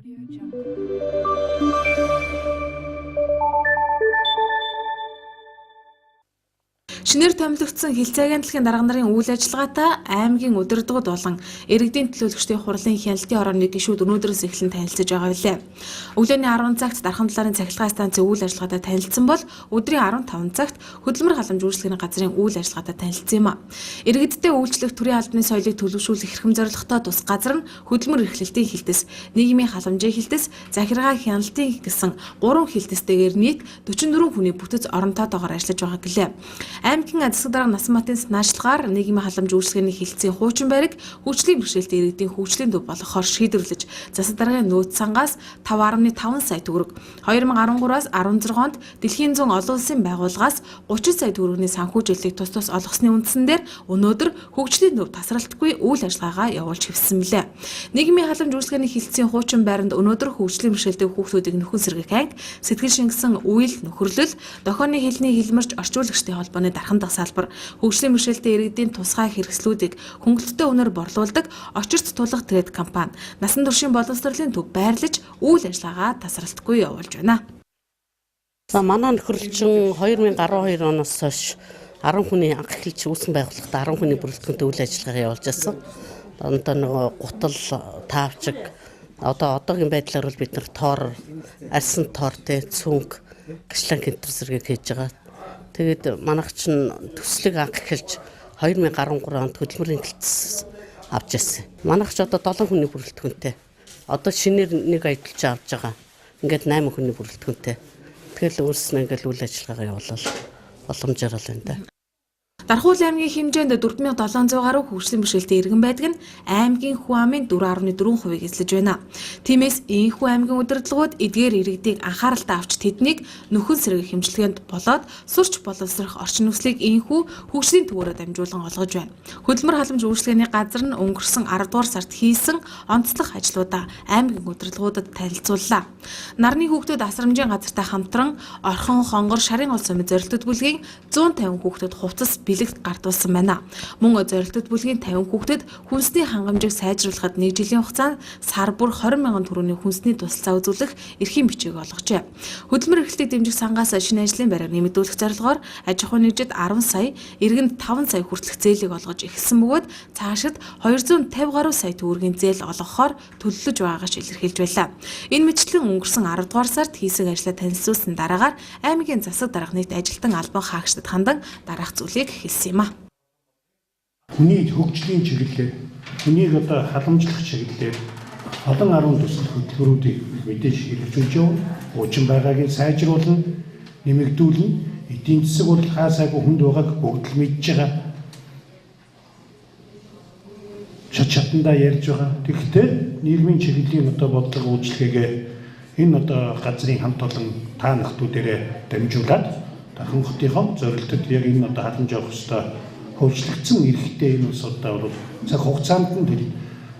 Audio Jungle. Шинээр томилогдсон Хилцээ агентлагийн дарга нарын үйл ажиллагаатай аймгийн удирдлагууд болон иргэдийн төлөөлөгчдийн хурлын хяналтын орооны гишүүд өнөөдрөөс эхлэн танилцаж байгаа билээ. Өглөөний 10 цагт Дархан талаарын цахилгаан станцын үйл ажиллагаатай танилцсан бол өдрийн 15 цагт хөдөлмөр халамж үйлчилгээний газрын үйл ажиллагаатай танилцсан юм а. Иргэдтэй үйлчлэх төрийн албаны соёлыг төлөвшүүлэх эрхэм зорилготой тус газар нь хөдөлмөр эрхлэлтийн хилтэс, нийгмийн халамжийн хилтэс, захиргаа хяналтын гэсэн 3 хилтэстэйгээр нийт 44 хүний бүтэц оронтоотойгоор ажиллаж байгаа гэлээ. Аймгийн засаг дарга Насанбатын санаачлагаар нийгмийн халамж үйлчилгээний хилцийн хуучин байрыг хөгжлийн бэрхшээлтэй иргэдийн хөгжлийн төв болгохоор шийдвэрлэж засаг даргын нөөц сангаас 5.5 сая төгрөг, 2013-аас 16 онд дэлхийн зүүн олон улсын байгууллагаас 30 сая төгрөгийн санхүүжилтийг тус тус олгосны үндсэн дээр өнөөдөр хөгжлийн төв тасралтгүй үйл ажиллагаагаа явуулж хэвсэн мөлий. Нийгмийн халамж үйлчилгээний хилцийн хуучин байранд өнөөдөр хөгжлийн бэрхшээлтэй хүүхдүүдийг нөхөн сэргэх анги, сэтгэл шингэсэн үйл нөхөрлөл, дохионы хэлний хэлмэрч орчуулагчдын холбооны дархан дахь салбар, хөгжлийн бэрхшээлтэй иргэдийн тусгай хэрэгслүүдийг хөнгөлөлттэй үнээр борлуулдаг очирт тулах трейд компани, насан туршийн боловсролын төв байрлаж үйл ажиллагаагаа тасралтгүй явуулж байна. За манай нөхөрлөлчин 2012 оноос хойш 10 хүний анх эхэлж үүсгэн байгуулахдаа 10 хүний бүрэлдэхүүнтэй үйл ажиллагаа явуулж байсан. Одоо нөгөө гутал, таавчиг одоогийн байдлаар бол бид нар тоор, арьсан тоор, тэ цүнх, гяшлан гэнтэр зэргийг хийж байгаа. Тэгээд манайх чинь төслийг анх эхэлж 2013 онд хөдөлмөрийн гэлтс авч ирсэн. Манайх ч одоо 7 хүний бүрэлдэхүүнтэй. Одоо шинээр нэг аялалч авч байгаа. Ингээд 8 хүний бүрэлдэхүүнтэй. Тэгэл өөрснөө ингээд үйл ажиллагаагаа явуулал боломжоор л байна да. Дархуул аймгийн хэмжээнд 4700 гаруй хөгжлийн бэрхшээлтэй иргэн байдаг нь аймгийн хүн амын 4.4%-ийг эзлэж байна. Тиймээс энэхүү аймгийн удирдлагууд эдгээр иргэдийг анхааралтай авч тэднийг нөхөн сэргэх хэмжлэгэнд болоод сурч боловсрох орчин нөхцөлийг энэхүү хөгжлийн төвөөрөө дамжуулан олгож байна. Хөдөлмөр халамж үйлчилгээний газар нь өнгөрсөн 10 дугаар сард хийсэн онцлог ажлуудаа аймгийн удирдлагуудад танилцууллаа. Нарны хүүхдүүд асрамжийн газартай хамтран Орхон, Хонгор, Шарын гол сумын зорилтод бүлгийн 150 хүүхдэд хувцас бэлэгт гардуулсан байна. Мөн зорилтод бүлгийн 50 хүүхдэд хүнсний хангамжийг сайжруулахад нэг жилийн хугацаанд сар бүр 20 мянган төгрөгийн хүнсний тусалцаа үзүүлэх эрхийн бичиг олгожээ. Хөдөлмөр эрхлэлтийг дэмжих сангаас шинэ ажлын байраар нэмэгдүүлэх зорилгоор аж ахуйн нэгжид 10 сая, иргэнд 5 сая хүртэлх зээлийг олгож эхэлсэн бөгөөд цаашид 250 гаруй сая төгрөгийн зээл олгохоор төлөвлөж байгаагаа илэрхийлж байлаа. Энэ мэтлэн өнгөрсөн 10 дугаар сард хийсэн ажлаа танилцуулсан дараагаар аймгийн засаг дарга нийт ажилтан албан хаагчдад хандан дараах зүйлийг хэлсэн юм а. Хүний хөгжлийн чиглэлээр, хүнийг одоо халамжлах чиглэлээр олон арван төсөл хөтөлбөрүүдийг мэдээж хэрэгжүүлж явна. Хуучин байгаагийг сайжруулна, нэмэгдүүлнэ. Эдийн засаг бол хаа сайгүй хүнд байгааг бүгд л мэдж байгаа. Шат шатандаа ярьж байгаа. Тэгэхдээ нийгмийн чиглэлийн одоо бодлого үйлчилгээгээ энэ одоо газрын хамт олон та нөхдүүдээрээ дамжуулаад Дархан хотынхоо зорилтод яг энэ одоо халамж явах ёстой хөгжлөгдсөн эрхтэй энэ улсуудаа бол цаг хугацаанд нь тэр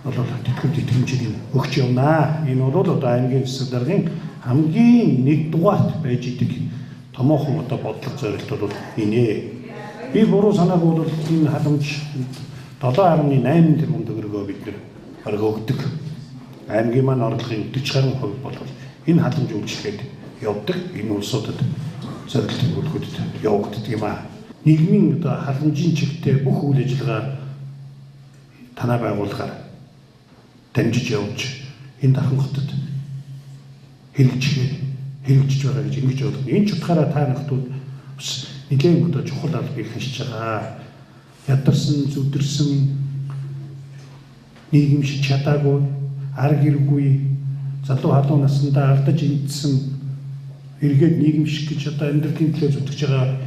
бол тэтгэвд итгэмжийг өгч явнаа. Энэ бол одоо аймгийн засаг даргын хамгийн нэгдүгээрт байж идэг томоохон одоо бодлого зорилт бол энэ. Би буруу санаагүй бол энэ халамж 7.8 тэрбум төгрөгөө бид нэр бараг өгдөг. Аймгийн маань орлогын 40 гаруй хувь бол энэ халамж үйлчлэхэд явдаг. Энэ улсуудад зорилт төлөвлөгөөд явагддаг юм аа. Нийгмийн одоо халамжийн чигтээ бүх үйл ажиллагаа танай байгууллагаар дамжиж явж энэ Дархан хотод хэрэгжиж байгаа гэж ингэж ойлгоно. Энэ ч утгаараа та нөхдүүд бас нэлээд одоо чухал албыг хашиж байгаа. Ядарсан, зүдэрсэн, нийгэмшиж чадаагүй, ар гэргүй, залуу халуун насандаа алдаж эндсэн эргээд нийгэмших гэж одоо амьдралын төлөө зүтгэж байгаа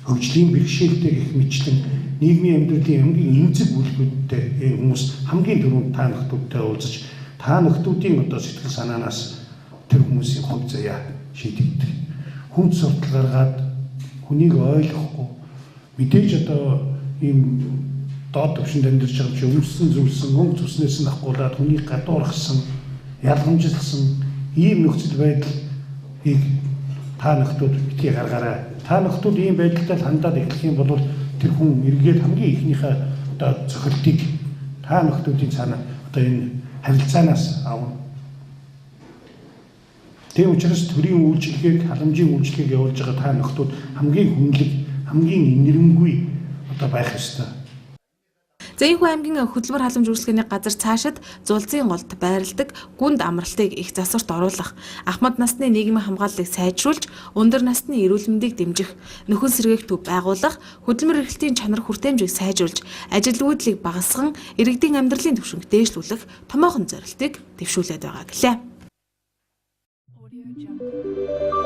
хөгжлийн бэрхшээлтэй гэх мэтлэн нийгмийн амьдралын хамгийн эмзэг бүлгүүдтэй энэ хүмүүс хамгийн түрүүнд та нөхдүүдтэй уулзаж та нөхдүүдийн одоо сэтгэл санаанаас тэр хүмүүсийн хувь заяа шийдэгддэг. Хүнд суртал гаргаад хүнийг ойлгохгүй мэдээж одоо ийм доод түвшинд амьдарч байгаа чи өмсөн зүйлсэн өнгө цуснээс нь ахгуулаад хүнийг гадуурхсан, ялгамжилсан ийм нөхцөл байдлыг та нөхдүүд битгий гаргаарай. Та нөхдүүд ийм байдалтай хандаад эхлэх юм бол тэр хүн эргээд хамгийн ихнийхээ одоо цохилтыг та нөхдүүдийн цаана одоо энэ харилцаанаас авна. Тийм учраас төрийн үйлчилгээг, халамжийн үйлчилгээг явуулж байгаа та нөхдүүд хамгийн хүнлэг, хамгийн инэрэнгүй одоо байх ёстой. За энэхүү аймгийн хөдөлмөр халамж үйлчилгээний газар цаашид зулзын голд байрладаг гүнд амралтыг их засварт оруулах, ахмад насны нийгмийн хамгааллыг сайжруулж, өндөр насны эрүүл мэндийг дэмжих, нөхөн сэргээх төв байгуулах, хөдөлмөр эрхлэлтийн чанар хүртээмжийг сайжруулж, ажилгүйдлийг багасган, иргэдийн амьдралын түвшинг дээшлүүлэх томоохон зорилтыг дэвшүүлээд байгаа гэлээ. Audio Jungle.